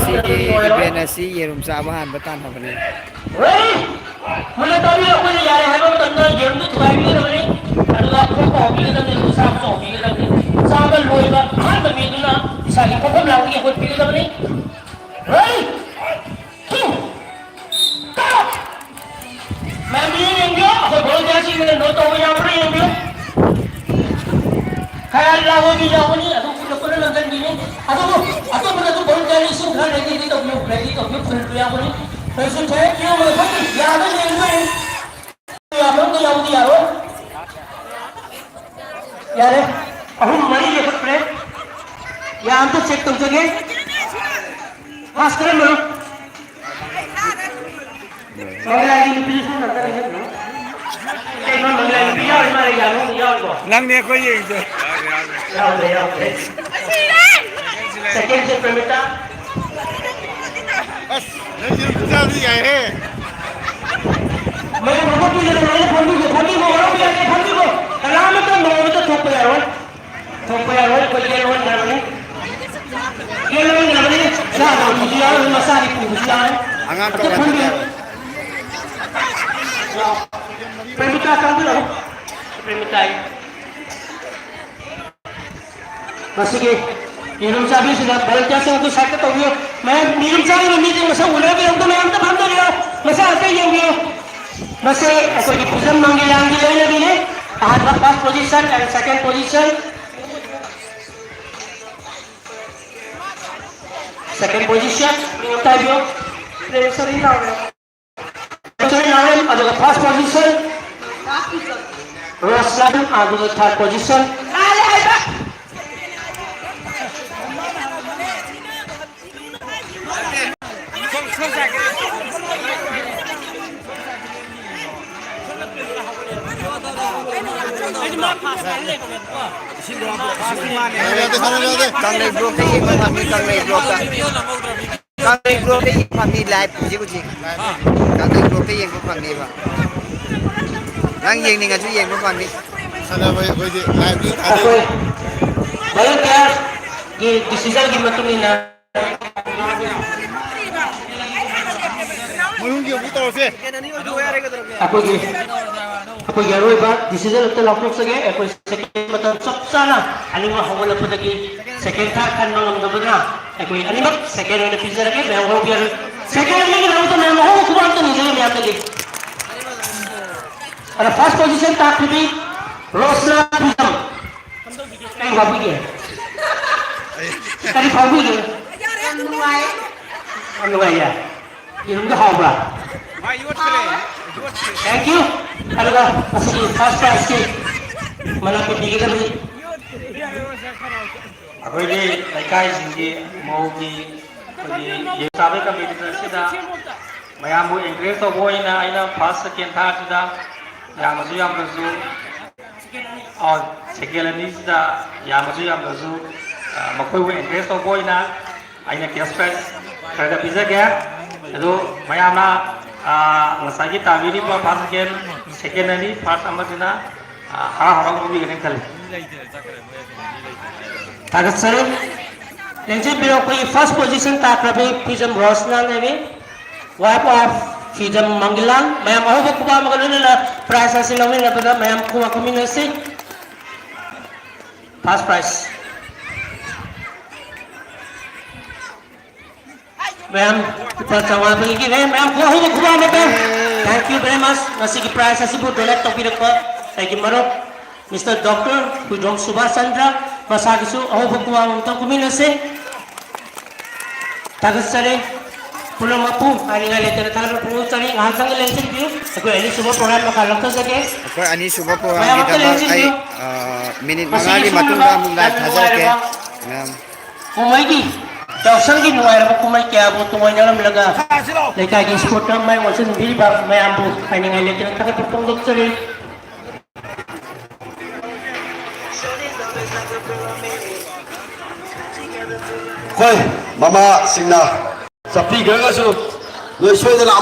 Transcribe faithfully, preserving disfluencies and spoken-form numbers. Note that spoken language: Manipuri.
ꯁꯤꯒꯤ ꯏꯚꯦꯟ ꯑꯁꯤ ꯌꯦꯔꯨꯝ ꯆꯥꯕ ꯍꯥꯟꯕ ꯇꯥꯟꯅꯕꯅꯤ꯫ ꯃꯨꯟꯅ ꯇꯥꯕꯤꯌꯨ, ꯑꯩꯈꯣꯏꯅ ꯌꯥꯔꯦ ꯍꯥꯏꯕ ꯃꯇꯝꯗ ꯌꯦꯔꯨꯝꯗꯨ ꯊꯨꯒꯥꯏꯕꯤꯒꯗꯕꯅꯤ, ꯑꯗꯨꯒ ꯈꯣꯡꯕ ꯍꯧꯕꯤꯒꯗꯕꯅꯤ, ꯑꯗꯨꯒ ꯆꯥꯕꯁꯨ ꯍꯧꯕꯤꯒꯗꯕꯅꯤ꯫ ꯆꯥꯕ ꯂꯣꯏꯕ ꯑꯍꯥꯟꯕ ꯃꯤꯗꯨꯅ ꯏꯁꯥꯒꯤ ꯄꯣꯠꯐꯝ ꯂꯥꯡꯕꯒꯤ ꯍꯧꯒꯠꯄꯤꯒꯗꯕꯅꯤ꯫ Ready? Two. ꯃꯌꯥꯝ ꯌꯦꯡꯕꯤꯌꯨ, ꯑꯩꯈꯣꯏ ꯚꯣꯂꯨꯟꯇꯤꯌꯔꯁꯤꯡꯅ ꯅꯣꯠ ꯇꯧꯕ ꯌꯥꯎꯕ꯭ꯔꯥ ꯌꯦꯡꯕꯤꯌꯨ꯫ ꯈꯔ ꯂꯥꯎꯕ ꯃꯤ ꯌꯥꯎꯒꯅꯤ, ꯑꯗꯨ ꯄꯨꯟꯅ ꯄꯨꯟꯅ ꯂꯪꯁꯤꯟꯕꯤꯅꯤ꯫ ꯑꯗꯨꯕꯨ ꯑꯇꯣꯞꯄꯗꯁꯨ ꯚꯣꯂꯨꯟꯇꯤꯌꯔ ꯏꯁꯤꯡ ꯈꯔ ꯔꯦꯗꯤ ꯇꯧꯕꯤꯌꯨ, ꯔꯦꯗꯤ ꯇꯧꯕꯤꯌꯨ, ꯐꯨꯜ ꯌꯥꯎꯒꯅꯤ꯫ ꯀꯔꯤꯁꯨ ꯊꯣꯏꯗꯣꯛꯄ ꯌꯥꯎꯔꯣꯏ, ꯌꯥꯕ ꯌꯦꯡꯕꯤꯌꯨ꯫ ꯌꯥꯝ ꯃꯅꯨꯡꯗ ꯌꯥꯎꯕꯗꯤ ꯌꯥꯔꯣꯏ꯫ ꯌꯥꯔꯦ, ꯑꯍꯨꯝ ꯃꯔꯤ ꯂꯦꯞꯈꯠꯈ꯭ꯔꯦ꯫ ꯌꯥ ꯑꯝꯇ ꯆꯦꯛ ꯇꯧꯖꯒꯦ꯫ ꯐꯥꯁ ꯀꯔꯝꯕꯅꯣ? ꯃꯪꯂꯥꯒꯤ ꯅꯨꯄꯤꯁꯨ ꯁꯣꯝ ꯅꯥꯀꯟꯗ ꯂꯩꯍꯟꯈ꯭ꯔꯣ꯫ ꯀꯩꯅꯣ, ꯃꯪꯂꯥꯒꯤ ꯅꯨꯄꯤ ꯌꯥꯎꯔꯤ ꯃꯥꯜꯂꯦ, ꯌꯥ ꯃꯅꯨꯡꯗ ꯌꯥꯎꯔꯤꯕꯣ? ꯅꯪꯅꯦ ꯑꯩꯈꯣꯏ ꯌꯦꯡꯉꯤꯁꯦ꯫ ꯌꯥꯎꯗ꯭ꯔꯦ, ꯌꯥꯎꯗ꯭ꯔꯦ꯫ ꯁꯦꯀꯦꯟꯁꯦ ꯄ꯭ꯔꯦꯃꯤꯇꯥ꯫ ꯑꯁ, ꯅꯪ ꯌꯦꯔꯨꯝ ꯆꯥꯕꯗꯤ ꯌꯥꯏꯍꯦ꯫ ꯃꯌꯥꯝ ꯍꯧꯒꯠꯄꯤꯒꯅꯨ, ꯂꯣꯏꯅ ꯐꯝꯕꯤꯈꯣ, ꯐꯝꯕꯤꯈꯣ, ꯍꯧꯔꯛꯄ ꯌꯥꯗꯦ, ꯐꯝꯕꯤꯈꯣ꯫ ꯀꯅꯥꯃꯠꯇ ꯃꯧ ꯑꯃꯠꯇ ꯊꯣꯛꯄ ꯌꯥꯔꯣꯏ꯫ ꯊꯣꯛꯄ ꯌꯥꯔꯣꯏ, ꯑꯩꯈꯣꯏ ꯒꯦꯠ ꯂꯣꯟꯈ꯭ꯔꯕꯅꯤ꯫ ꯒꯦꯠ ꯂꯣꯟꯈ꯭ꯔꯕꯅꯤ꯫ ꯆꯥ ꯂꯧꯕꯁꯨ ꯌꯥꯎꯔꯣꯏ, ꯃꯆꯥꯒꯤ ꯄꯨꯕꯁꯨ ꯌꯥꯎꯔꯣꯏ꯫ ꯑꯉꯥꯡ ꯑꯝꯇ ꯀꯧꯍꯟꯕ ꯐꯝꯕꯤꯌꯨ꯫ ꯌꯥꯔꯣꯏ꯫ ꯄ꯭ꯔꯦꯃꯤꯀꯥ ꯆꯪꯕꯤꯔꯛꯎ꯫ ꯄ꯭ꯔꯦꯃꯤꯀꯥ꯫ ꯃꯁꯤꯒꯤ ꯌꯦꯔꯨꯝ ꯆꯥꯕꯤꯁꯤꯗ ꯚꯣꯂꯨꯟꯇꯤꯌꯔꯁꯤꯡ ꯑꯗꯨ ꯁꯥꯏꯠꯇ ꯇꯧꯕꯤꯌꯨ꯫ ꯃꯌꯥꯝ ꯌꯦꯔꯨꯝ ꯆꯥꯔꯤꯕ ꯃꯤꯁꯤꯡ ꯃꯁꯛ ꯎꯅꯕꯤꯔꯛꯇ ꯃꯌꯥꯝ ꯑꯝꯇ ꯐꯝꯗꯕꯤꯌꯨ꯫ ꯃꯁꯛ ꯑꯝꯇ ꯌꯦꯡꯕꯤꯌꯨ꯫ ꯃꯁꯤ ꯑꯩꯈꯣꯏꯒꯤ ꯐꯤꯖꯝ ꯃꯪꯒꯤ ꯂꯥꯡꯒꯤ ꯂꯩꯅꯕꯤꯅꯤ꯫ ꯑꯍꯥꯟꯕ first position and second position꯫ Second position, ꯄꯥꯏꯕꯤꯌꯨ꯫ ꯄ꯭ꯔꯦꯝꯁꯔꯤ ꯂꯥꯎꯔꯦ꯫ ꯄ꯭ꯔꯦꯝꯁꯔꯤ ꯂꯥꯎꯔꯦ, ꯑꯗꯨꯒ first position, ꯔꯣꯁꯂꯥꯏꯟ, ꯑꯗꯨꯒ third position꯫ ꯀꯪꯂꯩ ꯕ꯭ꯂꯣꯛꯇ ꯌꯦꯡꯕ ꯐꯪꯅꯤ, ꯀꯪꯂꯩ ꯕ꯭ꯂꯣꯛꯇ꯫ ꯀꯪꯂꯩ ꯕ꯭ꯂꯣꯛꯇ ꯌꯦꯡꯕ ꯐꯪꯅꯤ, live ꯍꯧꯖꯤꯛ ꯍꯧꯖꯤꯛ꯫ ꯀꯪꯂꯩ ꯕ꯭ꯂꯣꯛꯇ ꯌꯦꯡꯕ ꯐꯪꯅꯤꯕ꯫ ꯅꯪ ꯌꯦꯡꯅꯤꯡꯉꯁꯨ ꯌꯦꯡꯕ ꯐꯪꯅꯤ꯫ ꯁꯥꯟꯅꯕ ꯑꯩꯈꯣꯏꯗꯤ live ꯂꯣꯏ ꯊꯥꯗꯣꯛꯏ꯫ ꯑꯩꯈꯣꯏ ꯚꯣꯂꯨꯟꯇꯤꯌꯔ ꯗꯤꯁꯤꯖꯟꯒꯤ ꯃꯇꯨꯡ ꯏꯟꯅ ꯃꯣꯏꯍꯨꯝꯒꯤ ꯑꯃꯨꯛ ꯇꯧꯔꯁꯦ꯫ ꯑꯩꯈꯣꯏꯒꯤ ꯑꯩꯈꯣꯏꯒꯤ ꯑꯔꯣꯏꯕ ꯗꯤꯁꯤꯖꯟ ꯑꯝꯇ ꯂꯥꯎꯊꯣꯛꯆꯒꯦ꯫ ꯑꯩꯈꯣꯏ ꯁꯦꯀꯦꯟ ꯃꯇꯝ ꯆꯞ ꯆꯥꯅ ꯑꯅꯤꯃꯛ ꯍꯧꯒꯠꯂꯛꯄꯗꯒꯤ ꯁꯦꯀꯦꯟ ꯊꯥꯔꯠ ꯈꯟꯕ ꯉꯝꯗꯕꯗꯨꯅ ꯑꯩꯈꯣꯏ ꯑꯅꯤꯃꯛ ꯁꯦꯀꯦꯟ ꯑꯣꯏꯅ ꯄꯤꯖꯔꯒꯦ꯫ ꯃꯌꯥꯝ ꯍꯧꯕꯤꯔꯣ꯫ ꯁꯦꯀꯦꯟ ꯑꯅꯤꯒꯤꯗꯃꯛꯇ ꯃꯌꯥꯝ ꯑꯍꯧꯕ ꯈꯨꯕꯥꯛ ꯑꯝꯇ ꯅꯤꯖꯔꯤ ꯃꯌꯥꯝꯗꯒꯤ꯫ ꯑꯗ ꯐꯥꯔꯁ ꯄꯣꯖꯤꯁꯟ ꯇꯥꯈꯤꯕꯤ ꯔꯣꯁꯅꯥ ꯐꯤꯖꯝ꯫ ꯀꯩ ꯐꯥꯎꯕꯤꯒꯦ? ꯀꯔꯤ ꯐꯥꯎꯕꯤꯒꯦ? ꯌꯥꯝ ꯅꯨꯡꯉꯥꯏ꯫ ꯌꯥꯝ ꯅꯨꯡꯉꯥꯏꯌꯦ꯫ ꯌꯦꯔꯨꯝꯗꯣ ꯍꯥꯎꯕ꯭ꯔꯥ? ꯃꯥ ꯌꯣꯠꯈ꯭ꯔꯦ꯫ ꯌꯣꯠꯈ꯭ꯔꯦ꯫ Thank you꯫ ꯑꯗꯨꯒ ꯉꯁꯤꯒꯤ ꯐꯥꯔꯁ ꯄ꯭ꯔꯥꯏꯖꯀꯤ ꯃꯅꯥ ꯄꯤꯕꯤꯒꯗꯕꯅꯤ꯫ ꯑꯩꯈꯣꯏꯒꯤ ꯂꯩꯀꯥꯏꯁꯤꯡꯒꯤ ꯃꯧꯒꯤ ꯑꯩꯈꯣꯏꯒꯤ ꯌꯦꯟ ꯆꯥꯕꯒꯤ ꯀꯃꯤꯇꯤ ꯑꯁꯤꯗ ꯃꯌꯥꯝꯕꯨ ꯑꯦꯟꯀꯔꯦꯖ ꯇꯧꯕ ꯑꯣꯏꯅ ꯑꯩꯅ ꯐꯥꯔꯁ ꯁꯦꯀꯦꯟ ꯊꯥꯔꯠꯁꯤꯗ ꯌꯥꯝꯃꯁꯨ ꯌꯥꯝꯗ꯭ꯔꯁꯨ, ꯑ, ꯁꯦꯀꯦꯟ ꯑꯅꯤꯁꯤꯗ ꯌꯥꯝꯃꯁꯨ ꯌꯥꯝꯗ꯭ꯔꯁꯨ, ꯑ, ꯃꯈꯣꯏꯕꯨ ꯑꯦꯟꯀꯔꯦꯖ ꯇꯧꯕ ꯑꯣꯏꯅ ꯑꯩꯅ ꯀꯦꯁ ꯄ꯭ꯔꯥꯏꯖ ꯈꯔ ꯈꯔ ꯄꯤꯖꯒꯦ꯫ ꯑꯗꯨ ꯃꯌꯥꯝꯅ, ꯑ, ꯉꯁꯥꯏꯒꯤ ꯇꯥꯕꯤꯔꯤꯕ ꯐꯥꯔꯁ ꯁꯦꯀꯦꯟ, ꯁꯦꯀꯦꯟ ꯑꯅꯤ, ꯐꯥꯔꯁ ꯑꯃꯁꯤꯅ, ꯑ, ꯍꯔꯥꯎ ꯍꯔꯥꯎ ꯂꯧꯕꯤꯒꯅꯤ ꯈꯜꯂꯤ꯫ ꯊꯥꯒꯠꯆꯔꯤ꯫ ꯂꯦꯡꯖꯤꯟꯕꯤꯔꯣ, ꯑꯩꯈꯣꯏꯒꯤ ꯐꯥꯔꯁ ꯄꯣꯖꯤꯁꯟ ꯇꯥꯈ꯭ꯔꯕꯤ ꯐꯤꯖꯝ ꯔꯣꯁꯅꯥ ꯂꯩꯔꯤ, ꯋꯥꯏꯐ ꯑꯣꯐ ꯐꯤꯖꯝ ꯃꯪꯒꯤꯂꯥꯟ꯫ ꯃꯌꯥꯝ ꯑꯍꯧꯕ ꯈꯨꯕꯥꯛ ꯑꯃꯒ ꯂꯣꯏꯅꯅ ꯄ꯭ꯔꯥꯏꯖ ꯑꯁꯤ ꯂꯧꯃꯤꯟꯅꯕꯗ ꯃꯌꯥꯝ ꯈꯨꯕꯥꯛ ꯈꯨꯃꯤꯟꯅꯁꯤ꯫ ꯐꯥꯔꯁ ꯄ꯭ꯔꯥꯏꯖ ꯃꯌꯥꯝ ꯂꯨꯄꯥ ꯆꯥꯝꯃꯉꯥ ꯄꯤꯈꯤꯔꯦ꯫ ꯃꯌꯥꯝ ꯈꯨ-, ꯑꯍꯨꯝ ꯈꯨꯕꯥꯛ ꯑꯃꯇꯪ꯫ Thank you very much꯫ ꯉꯁꯤꯒꯤ ꯄ꯭ꯔꯥꯏꯖ ꯑꯁꯤꯕꯨ ꯗꯣꯅꯦꯠ ꯇꯧꯕꯤꯔꯛꯄ ꯑꯩꯒꯤ ꯃꯔꯨꯞ ꯃꯤꯁꯇꯔ ꯗꯣꯛꯇꯔ ꯍꯨꯏꯗ꯭ꯔꯣꯝ ꯁꯨꯕꯥꯁ ꯆꯟꯗ꯭ꯔ, ꯃꯁꯥꯒꯤꯁꯨ ꯑꯍꯧꯕ ꯈꯨꯕꯥꯛ ꯑꯃꯇꯪ ꯈꯨꯃꯤꯟꯅꯁꯦ꯫ ꯊꯥꯒꯠꯆꯔꯤ꯫ ꯄꯨꯝꯅꯃꯛꯄꯨ ꯍꯥꯏꯅꯤꯡꯉꯥꯏ ꯂꯩꯇꯅ ꯊꯥꯒꯠꯄ ꯐꯣꯡꯗꯣꯛꯆꯔꯤ꯫ ꯉꯥꯏꯍꯥꯛꯇꯪꯒꯤ ꯂꯦꯡꯁꯤꯟꯕꯤꯌꯨ꯫ ꯑꯩꯈꯣꯏ ꯑꯅꯤꯁꯨꯕ ꯄ꯭ꯔꯣꯒ꯭ꯔꯥꯝ ꯃꯈꯥ ꯂꯧꯊꯖꯒꯦ꯫ ꯑꯩꯈꯣꯏ ꯑꯅꯤꯁꯨꯕ ꯃꯌꯥꯝ ꯑꯝꯇ ꯄ꯭ꯔꯣꯒ꯭ꯔꯥꯝꯒꯤꯗꯃꯛ ꯑꯩ, ꯂꯦꯡꯁꯤꯟꯕꯤꯌꯨ꯫ ꯑ, ꯃꯤꯅꯤꯠ ꯃꯁꯤꯒꯤ ꯃꯉꯥꯒꯤ ꯁꯨꯡꯅꯕ ꯃꯇꯨꯡꯗ ꯑꯃꯨꯛ ꯌꯥꯝ ꯂꯥꯏꯚ ꯊꯥꯖꯔꯛꯀꯦ꯫ ꯅꯨꯡꯉꯥꯏꯔꯕ ꯃꯌꯥꯝ ꯀꯨꯝꯍꯩꯒꯤ ꯌꯥꯎꯁꯪꯒꯤ ꯅꯨꯡꯉꯥꯏꯔꯕ ꯀꯨꯝꯍꯩ ꯀꯌꯥꯕꯨ ꯇꯨꯡꯑꯣꯏꯅꯔꯝꯂꯒ ꯂꯩꯀꯥꯏꯒꯤ ꯏꯁꯄꯣꯔꯠꯇ ꯃꯥꯏ ꯑꯣꯟꯁꯤꯟꯕꯤꯔꯤꯕ ꯃꯌꯥꯝꯕꯨ ꯍꯥꯏꯅꯤꯡꯉꯥꯏ ꯂꯩꯇꯅ ꯊꯥꯒꯠꯄ ꯐꯣꯡꯗꯣꯛꯆꯔꯤ꯫ ꯑꯩꯈꯣꯏ ꯃꯃꯥꯁꯤꯡꯅ ꯆꯠꯄꯤꯈ꯭ꯔꯒꯁꯨ ꯅꯣꯏ ꯁꯣꯏꯗꯅ ꯑꯃꯨꯛ